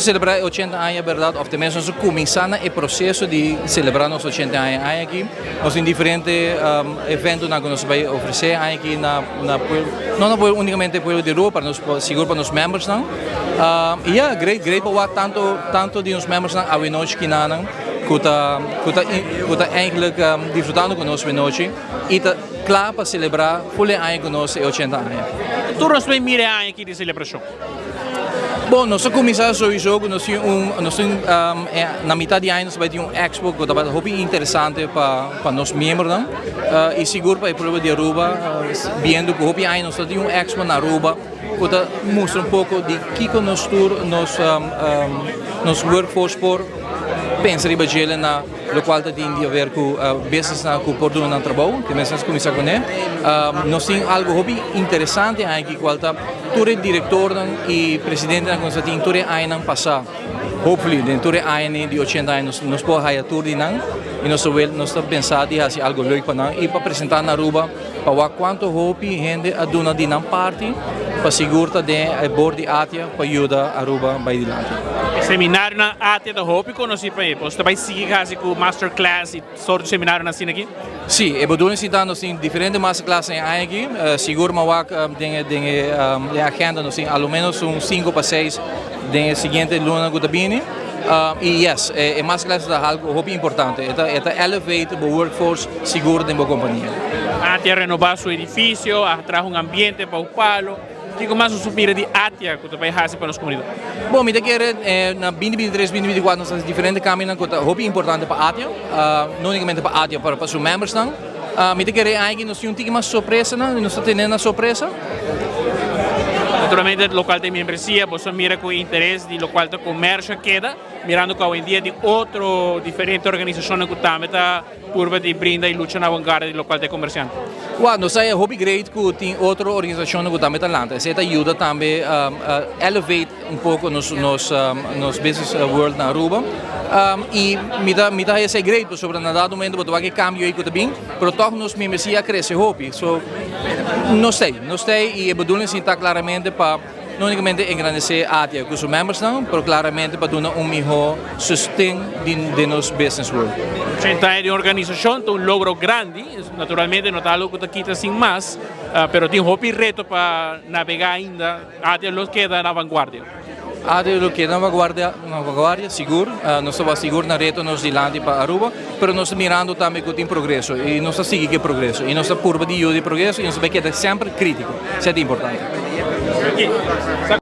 Celebra 80 aña, berdad, of tenminste nos a cuminsa na e proceso di celebra nos 80 aña aki. Nos tin diferente eventonan cu nos bay ofrece aki na pueblo, no na pueblo unicamente pueblo di Aruba, pa nos, sigur pa nos members nan. Y ja, great, great pa wak tanto, tanto di nos members nan awe nochi kinanan, cu ta eigenlijk disfrutando cu nos awe nochi y ta cla pa celebra full aña cu nos e 80 aña. Tur nos bay mira aña aki di celebracion. Bon, nos a cuminsa sowieso cu nos tin na mitad di aña nos bay tin un expo cu ta hopi interesante pa nos miembronan y sigur pa e pueblo di Aruba, viendo cu hopi aña nos tin un expo na Aruba cu ta mustra un poco di kico nos tur nos workforce por pensa riba dje na locual ta tin di haber cu business na cu por duna nan trabou, cu nos cuminsa cu ne. Nos tin algo hopi interesante aki, cual ta tur e directornan y presidentenan cu nos tin tur e añanan pasa. Hopefully, den tur e aña di 80 aña nos por haya tur di nan y nos ta pensa di haci algo leuk pa nan y pa presenta na Aruba pa wak cuanto hopi hende a duna di nan parti pa sigur ta den e board di ATIA pa yuda Aruba bay dilanti. Seminario na ATIA ta hopi conoci pa ey. Bo bay sigui casi cu masterclass y sorto seminario asina aki? Si, e bedoeling is dat nos tin diferente masterclass den aki. Sigur m'a wak den agenda nos tin al menos un 5 pa 6 den siguiente luna cu ta bini. Y yes, e masterclass ta algo hopi importante. E ta elevate e workforce sigur den bo compania. ATIA a renoba su edificio, a traha un ambiente pa ocupalo. Kico mas bo ta mira di ATIA cu bay haci pa nos comunidad? Bon, mi ta kere na 2023, 2024 nos tin diferente cambio cu ta hopi importante pa ATIA, no unicamente pa ATIA, pa su members nan. Mi ta kere aki nos tin un tiki mas sorpresa nan, nos ta teniendo sorpresa. Naturalmente, locual tin membresia, bo ta mira cu interes di locual ta comercio keda, mirando cu awendia tin otro diferente organisacion cu tambe ta purba di brinda y lucha na vanguardia di locual ta comerciante. Well, nos ta hopi great cu tin otro organisacion cu tambe ta lanta. Esey ta yuda tambe elevate un poco nos business world na Aruba. Y mi ta esey great, sobre na dado momento bo tin cambio ey cu ta bin, pero toch nos membresia a crece hopi. So, no sei, no sei y e bedoeling ta claramente pa no unicamente engrandece ATIA cu su members nan, pero claramente pa duna un miho sustain di nos business world. 80 aña di organisacion, un logro grandi, naturalmente no ta algo cu ta kita sin mas, pero tin hopi reto pa navega ainda, ATIA lo keda na vanguardia. ATIA lo keda na vanguardia, sigur. Nos ta sigur na reto nos dilanti pa Aruba, pero nos ta mirando tambe cu tin progreso y nos ta sigui cu progreso y nos ta purba di di progreso y nos ta bay keda semper critico. Esey ta importante. Aqui.